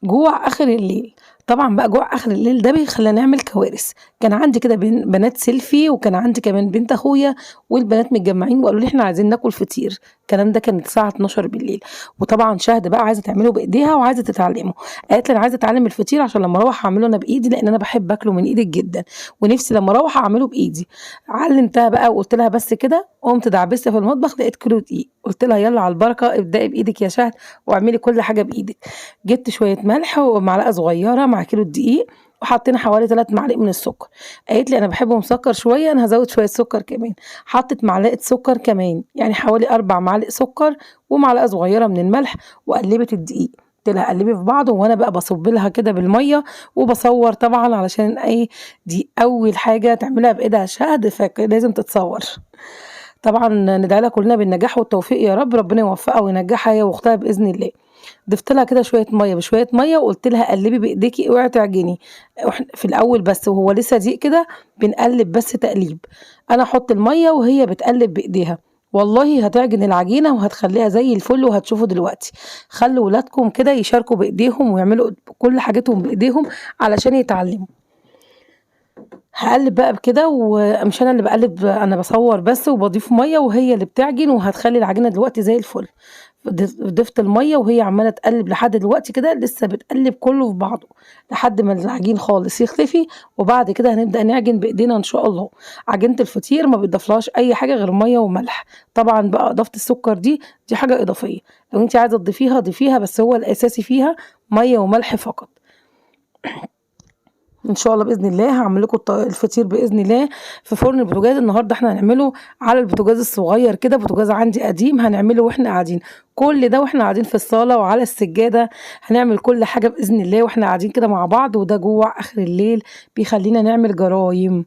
جوع آخر الليل. طبعًا بقى جوع آخر الليل ده بيخلّينا نعمل كوارث. كان عندي كده بنات سيلفي، وكان عندي كمان بنت أخويا، والبنات متجمّعين وقالوا لي: "إحنا عايزين ناكل فطير." الكلام ده كانت الساعة 00:00. وطبعًا شهد بقى عايزة تعمله بإيديها وعايزة تتعلمه، قالت لي: "أنا عايزة أتعلم الفطير عشان لمّا أروّح أعمله أنا بإيدي، لإن أنا باحب آكله من إيدِك جدًا، ونفسي لمّا أروّح أعمله بإيدي." علمتها بقى وقُلت لها بس كده، قُمت دعبست في المطبخ لقيت كيلو دقيق، قُلت لها: "يالّا على البركة، ابدئي بإيدِك يا شهد واعملي كل حاجة بإيدِك." جبت شوية ملح ومعلقة صغيرة مع كيلو الدقيق، وحطينا حوالي 3 معالق من السكر. قالت لي: "أنا باحبه مسكر شوية، أنا هازوّد شوية سكر كمان." حطت معلقة سكر كمان، يعني حوالي 4 معالق سكر ومعلقة صغيرة من الملح، وقلّبت الدقيق. قُلت لها: "قلّبي في بعضه." وأنا بقى باصب لها كده بالمَيّة وباصوّر طبعًا علشان إيه، دي أول حاجة تعملها بإيدها شهد، لازم تتصوّر. طبعًا ندعي لها كلنا بالنجاح والتوفيق يا رب، ربنا يوفقها وينجحها هي وأختها بإذن الله. ضفت لها كده شوية مَيّة بشوية مَيّة، وقُلت لها: "قلّبي بإيديكِ، اوعي تعجني." في الأول بس وهو لسه دقيق كده بنقلّب بس تقليب، أنا أحط المَيّة وهي بتقلّب بإيديها، والله هتعجن العجينة وهتخلّيها زي الفل وهتشوفوا دلوقتي. خلّوا ولادكم كده يشاركوا بإيديهم ويعملوا كل حاجتهم بإيديهم علشان يتعلموا. هاقلّب بقى بكده، ومش أنا اللي باقلّب، أنا باصوّر بس وباضيف مَيّة وهي اللي بتعجن، وهتخلّي العجينة دلوقتي زي الفل. ضفت المَيّة وهي عمّالة تقلّب لحد دلوقتي كده، لسه بتقلّب كله في بعضه لحد ما العجين خالص يختفي، وبعد كده هنبدأ نعجن بإيدينا إن شاء الله. عجينة الفطير ما بيتضافلهاش أي حاجة غير مَيّة وملح. طبعًا بقى إضافة السكر دي حاجة إضافية، لو أنتِ عايزة تضيفيها ضيفيها، بس هو الأساسي فيها مَيّة وملح فقط. إن شاء الله بإذن الله هاعمل لكم الفطير بإذن الله في فرن البوتاجاز. النهارده إحنا هنعمله على البوتاجاز الصغير كده، بوتاجاز عندي قديم هنعمله وإحنا قاعدين، كل ده وإحنا قاعدين في الصالة وعلى السجادة، هنعمل كل حاجة بإذن الله وإحنا قاعدين كده مع بعض. وده جوع آخر الليل بيخلينا نعمل جرايم.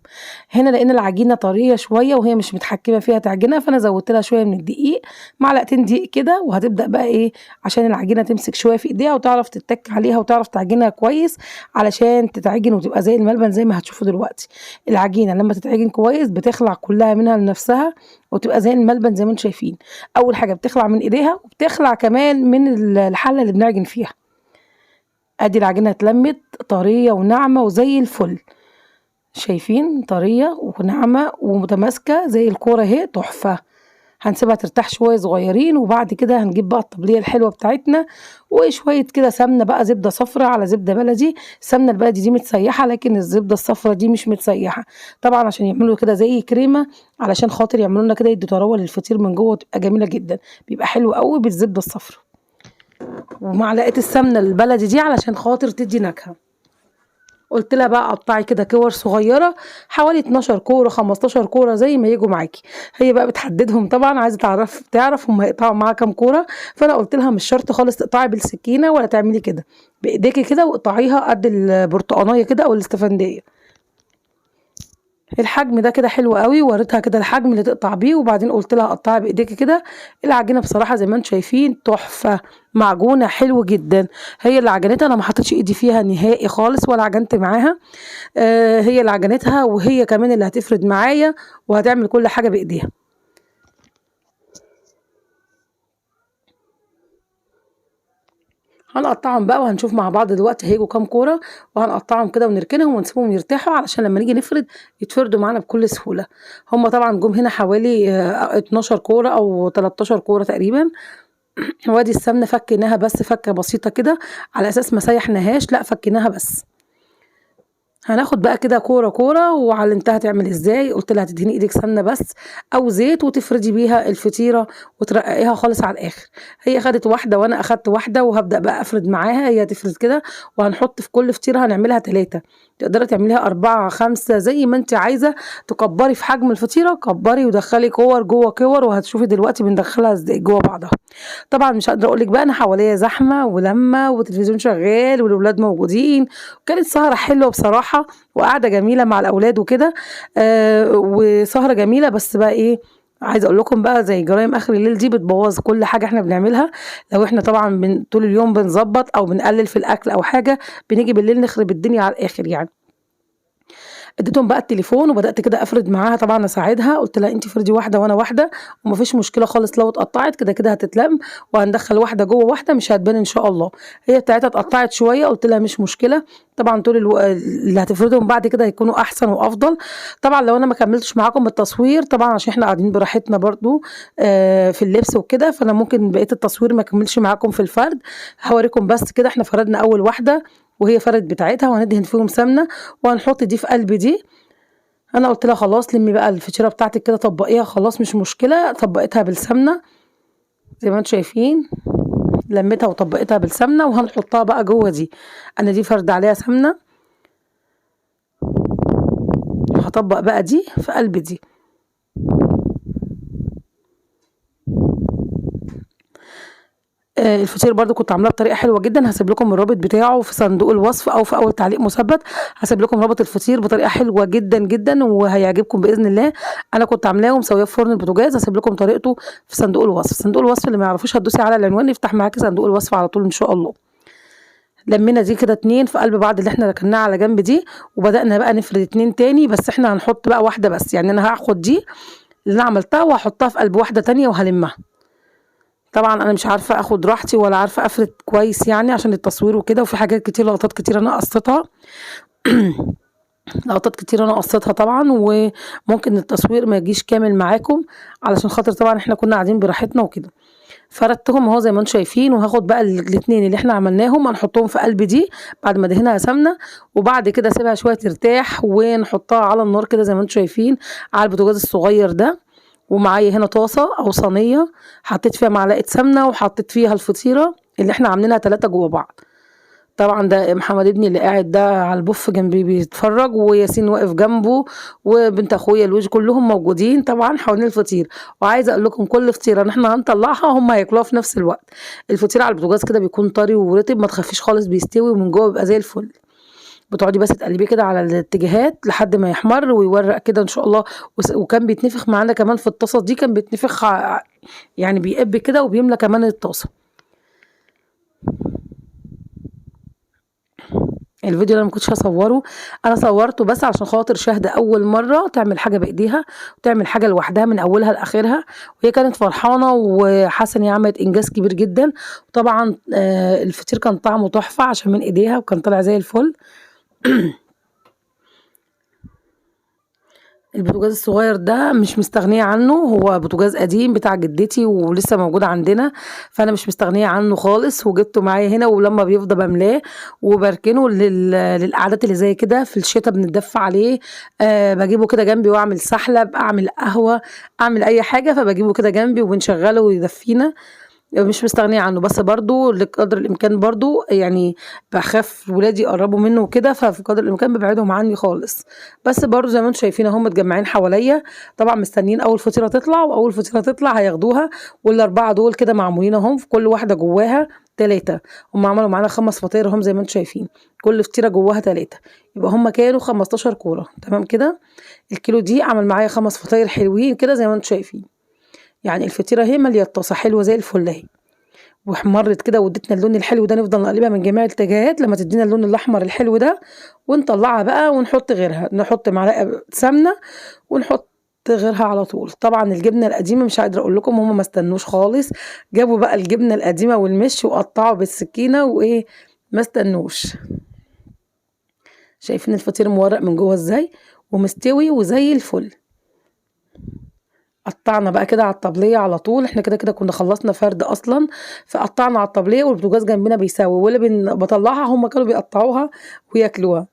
هنا لقينا العجينة طرية شوية وهي مش متحكمة فيها تعجنها، فأنا زودت لها شوية من الدقيق، معلقتين دقيق كده، وهتبدأ بقى إيه عشان العجينة تمسك شوية في إيديها وتعرف تتك عليها وتعرف تعجنها كويس علشان تتعجن وتبقى زي الملبن زي ما هتشوفوا دلوقتي. العجينة لما تتعجن كويس بتخلع كلها منها لنفسها وتبقى زي الملبن زي ما انتم شايفين. أول حاجة بتخلع من إيديها، وبتخلع كمان من الحلة اللي بنعجن فيها. أدي العجينة اتلمت طرية وناعمة وزي الفل، شايفين طرية وناعمة ومتماسكة زي الكورة اهي، تحفة. هنسيبها ترتاح شوية صغيرين، وبعد كده هنجيب بقى الطبلية الحلوة بتاعتنا وشوية كده سمنة بقى، زبدة صفرا على زبدة بلدي. السمنة البلدي دي متسيحة، لكن الزبدة الصفرا دي مش متسيحة طبعا، عشان يعملوا كده زي كريمة، علشان خاطر يعملوا لنا كده يدوا طراوة للفطير من جوه، تبقى جميلة جدا، بيبقى حلو قوي بالزبدة الصفرا. ومعلقة السمنة البلدي دي علشان خاطر تدي نكهة. قلت لها بقى قطعي كده كور صغيرة، حوالي 12 كورة 15 كورة زي ما يجوا معاكي. هي بقى بتحددهم طبعا، عايزة تعرف هم هيقطعوا معاها كام كورة. فأنا قلت لها مش شرط خالص تقطعي بالسكينة ولا تعملي كده، بإيديكي كده واقطعيها قد البرتقانية كده أو الاستفندية. الحجم ده كده حلو قوي، وريتها كده الحجم اللي تقطع بيه، وبعدين قلت لها قطعي بايديكي كده. العجينة بصراحة زي ما انتم شايفين تحفة، معجونه حلو جدا. هي اللي عجنتها، انا ما حطيتش ايدي فيها نهائي خالص ولا عجنت معاها، هي اللي عجنتها، وهي كمان اللي هتفرد معايا وهتعمل كل حاجة بايديها. هنقطعهم بقى وهنشوف مع بعض دلوقتي هيجوا كام كورة، وهنقطعهم كده ونركنهم ونسيبهم يرتاحوا علشان لما نيجي نفرد يتفردوا معانا بكل سهولة. هم طبعا جم هنا حوالي 12 كورة أو 13 كورة تقريبا. وادي السمنة فكيناها بس فكة بسيطة كده على أساس ما سيحناهاش، لا فكيناها بس. هناخد بقى كده كورة كورة، وعلمتها تعمل ازاي. قلت لها تدهني ايدك سمنة بس او زيت وتفردي بيها الفطيرة وترققيها خالص على الاخر. هي خدت واحدة وانا اخدت واحدة، وهبدأ بقى افرد معاها. هي تفرد كده، وهنحط في كل فطيرة هنعملها 3، تقدري تعمليها 4 5 زي ما انت عايزة. تكبري في حجم الفطيرة كبري ودخلي كور جوه كور، وهتشوفي دلوقتي بندخلها ازاي جوه بعضها. طبعا مش هقدر اقولك بقى انا حواليا زحمة ولمة وتلفزيون شغال والولاد موجودين. كانت سهرة حلوة بصراحة وقعدة جميلة مع الأولاد وكده، وسهرة جميلة. بس بقى إيه، عايزة أقول لكم بقى زي جرايم آخر الليل دي بتبوظ كل حاجة إحنا بنعملها. لو إحنا طبعا طول اليوم بنظبط أو بنقلل في الأكل أو حاجة، بنيجي بالليل نخرب الدنيا على الآخر. اديتهم بقى التليفون وبدات كده افرد معاها، طبعا اساعدها، قلت لها انت فردي واحدة وانا واحدة ومفيش مشكلة خالص، لو اتقطعت كده كده هتتلم، وهندخل واحدة جوه واحدة مش هتبان ان شاء الله. هي بتاعتها اتقطعت شوية، قلت لها مش مشكلة، طبعا طول اللي هتفردهم بعد كده هيكونوا احسن وافضل. طبعا لو انا ما كملتش معاكم التصوير طبعا عشان احنا قاعدين براحتنا برضو في اللبس وكده، فانا ممكن بقية التصوير ما اكملش معاكم في الفرد، هوريكم بس كده. احنا فردنا اول واحدة وهي فرد بتاعتها، وهندهن فيهم سمنه وهنحط دي في قلب دي. انا قلت لها خلاص لمي بقى الفطيره بتاعتك كده طبقيها، خلاص مش مشكلة. طبقتها بالسمنه زي ما انتم شايفين، لميتها وطبقتها بالسمنه وهنحطها بقى جوه دي. انا دي فرد عليها سمنه، وهطبق بقى دي في قلب دي. الفطير برضو كنت عاملاه بطريقة حلوة جدا، هسيب لكم الرابط بتاعه في صندوق الوصف او في اول تعليق مثبت، هسيب لكم رابط الفطير بطريقة حلوة جدا جدا وهيعجبكم باذن الله. انا كنت عاملاه ومسوياه في فرن البوتاجاز، هسيب لكم طريقته في صندوق الوصف. صندوق الوصف اللي ما يعرفوش هتدوسي على العنوان يفتح معاكي صندوق الوصف على طول ان شاء الله. لمينا دي كده 2 في قلب بعض اللي احنا ركناها على جنب دي، وبدانا بقى نفرد 2 تاني، بس احنا هنحط بقى واحدة بس، يعني انا هاخد دي اللي انا عملتها وهحطها في قلب واحدة تانية وهلمها. طبعا انا مش عارفه اخد راحتي ولا عارفه افرد كويس يعني عشان التصوير وكده، وفي حاجات كتير لقطات كتير انا قصيتها لقطات كتير انا قصيتها طبعا، وممكن التصوير ما يجيش كامل معاكم علشان خاطر طبعا احنا كنا قاعدين براحتنا وكده. فردتهم اهو زي ما انتم شايفين، وهاخد بقى الاثنين اللي احنا عملناهم هنحطهم في قلب دي بعد ما دهنها سمنه، وبعد كده اسيبها شوية ترتاح ونحطها على النار كده زي ما انتم شايفين على البوتاجاز الصغير ده. ومعايا هنا طاسه او صينية حطيت فيها معلقه سمنه وحطيت فيها الفطيره اللي احنا عاملينها 3 جوه بعض. طبعا ده محمد ابني اللي قاعد ده على البوف جنبي بيتفرج، وياسين واقف جنبه، وبنت اخويا الوج، كلهم موجودين طبعا حوالين الفطير. وعايزه اقول لكم كل فطيره ان احنا هنطلعها هم هياكلوها في نفس الوقت. الفطير على البوتاجاز كده بيكون طري ورطب، ما تخافيش خالص، بيستوي ومن جوه بيبقى زي الفل. بتقعدي بس تقلبيه كده على الاتجاهات لحد ما يحمر ويورق كده ان شاء الله. وكان بيتنفخ معانا كمان في الطاسه دي، كان بيتنفخ يعني بيقب كده وبيملى كمان الطاسه. الفيديو اللي انا ما كنتش هصوره انا صورته بس عشان خاطر شهد اول مرة تعمل حاجة بايديها وتعمل حاجة لوحدها من اولها لاخرها، وهي كانت فرحانة وحاسه ان هي عملت انجاز كبير جدا. وطبعا الفطير كان طعمه تحفة عشان من ايديها، وكان طالع زي الفل. البوتاجاز الصغير ده مش مستغنيه عنه، هو بوتاجاز قديم بتاع جدتي ولسه موجود عندنا، فانا مش مستغنيه عنه خالص وجبته معايا هنا، ولما بيفضى بملاه وبركنه للقعدات اللي زي كده في الشتاء بنتدفى عليه. بجيبه كده جنبي واعمل سحلب، اعمل قهوة، اعمل اي حاجة، فبجيبه كده جنبي وبنشغله ويدفينا، مش مستغنيه عنه. بس برضو لقدر الامكان برضو يعني بخاف ولادي يقربوا منه وكده، ففي قدر الامكان ببعدهم عني خالص. بس برضو زي ما انتم شايفين اهم متجمعين حواليا، طبعا مستنيين اول فطيره تطلع، واول فطيره تطلع هياخدوها. والاربعة دول كده معمولين اهم، في كل واحدة جواها 3، هم عملوا معانا 5 فطاير اهم زي ما انتم شايفين، كل فطيره جواها 3، يبقى هم كانوا 15 كورة. تمام كده. الكيلو دي عمل معايا 5 فطاير حلوين كده زي ما انتم شايفين، يعني الفطيره اهي ماليه الطاسه حلوة زي الفل اهي، واحمرت كده وادتنا اللون الحلو ده. نفضل نقلبها من جميع الاتجاهات لما تدينا اللون الاحمر الحلو ده، ونطلعها بقى ونحط غيرها، نحط معلقه سمنه ونحط غيرها على طول. طبعا الجبنة القديمة مش قادرة اقول لكم، هم ما استنوش خالص، جابوا بقى الجبنة القديمة والمش وقطعوا بالسكينة وايه، ما استنوش. شايفين الفطير مورق من جوه ازاي ومستوي وزي الفل. قطعنا بقى كده على الطبلية على طول، احنا كده كده كنا خلصنا فرد اصلا، فقطعنا على الطبلية والبوتاجاز جنبنا بيساوي، واللي بطلعها هم كانوا بيقطعوها وياكلوها.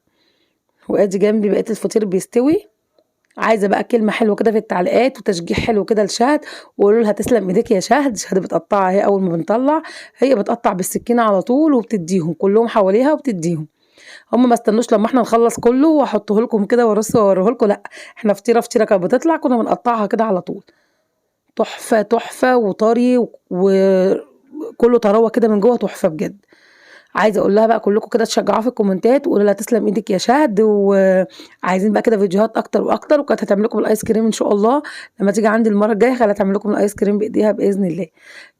وادي جنبي بقية الفطير بيستوي. عايزه بقى كلمة حلوة كده في التعليقات وتشجيع حلو كده لشهد، وقولوا لها تسلم ايديك يا شهد. شهد بتقطعها هي اول ما بنطلع، هي بتقطع بالسكينة على طول وبتديهم كلهم حواليها وبتديهم. هم ما استنوش لما احنا نخلص كله واحطه لكم كده وارصه واوريه لكم، لا احنا فطيره فطيره كانت بتطلع كنا بنقطعها كده على طول. تحفة تحفة وطري وكله طراوه كده من جوه، تحفة بجد. عايزه اقول لها بقى كلكم كده تشجعوها في الكومنتات وقولوا لها تسلم ايدك يا شهد، وعايزين بقى كده فيديوهات اكتر واكتر. وكانت هتعمل لكم الايس كريم ان شاء الله لما تيجي عندي المرة الجاية، خليها تعمل لكم الايس كريم بايديها باذن الله.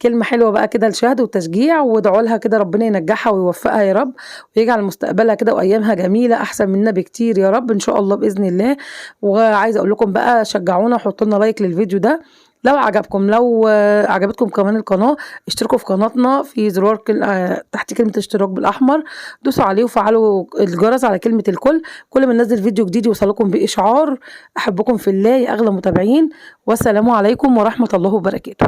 كلمة حلوة بقى كده لشهد وتشجيع، وادعوا لها كده ربنا ينجحها ويوفقها يا رب، ويجعل مستقبلها كده وايامها جميلة احسن منا بكتير يا رب ان شاء الله باذن الله. وعايزه اقول لكم بقى شجعونا وحطوا لنا like للفيديو ده لو عجبكم، لو عجبتكم كمان القناة اشتركوا في قناتنا، في زرار تحت كلمة اشتراك بالاحمر دوسوا عليه وفعلوا الجرس على كلمة الكل، كل ما ننزل فيديو جديد يوصلكم باشعار. احبكم في الله يا اغلى متابعين، والسلام عليكم ورحمة الله وبركاته.